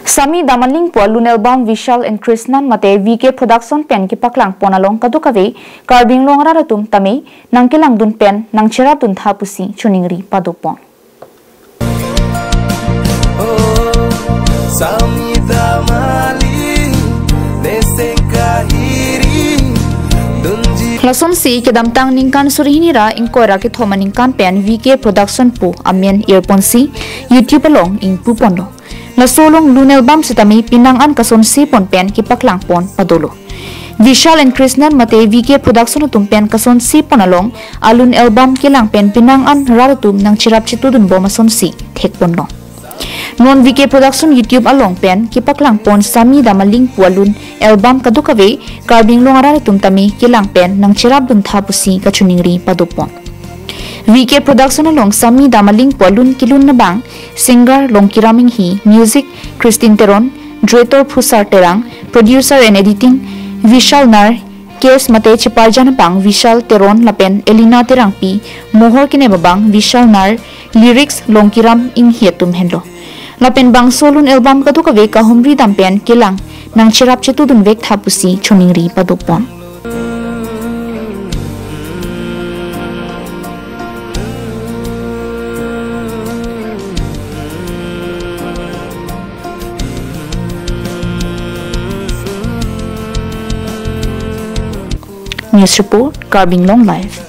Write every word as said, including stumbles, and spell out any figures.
Sami Damaling pu alun album Vishal and Krishnan mate V K Production pen kepaklang pon along kadokave Karbi Anglong arat atum tame nangkelangdun pen nangcherapdun tha pusi choningri padopon. Sami Damaling, neseng kahiri dunji. Lasonsi kedamtang ningkan suri hini ra ingkoi ra kethom aningkan pen V K Production pu amen irponsi YouTube along ingpuponlo. Laso along lun album sitame penang an kasonse pon pen kepaklang pon padolo. Vishal and Krishnan mate V K Production atum pen kasonse pon along alun album kelang pen penang an rat atum nangcherap chetudun bom asonsi thekponlo. Non V K Production YouTube along pen kepaklang pon Sami Damaling pu alun album kadokave Karbi Anglong arat atum tame kelang pen nangcherapdun tha pusi kachoningri padopon. V K Production along Sami Damaling pu alun kelun abang singer Longkiram Inghi, music Christine Teron, director Phusar Terang, producer and editing Vishal Nair, cast mate cheparjan abang Vishal Teron lapen Elina Terangpi, mohor kenep abang Vishal Nair, lyrics Longkiram Inghi atum henlo. Lapen bangso lun album kadokave kahumri dam pen kelang nangcherap chetudun vek tha pusi choningri padopon. News report, Karbi Anglong Live.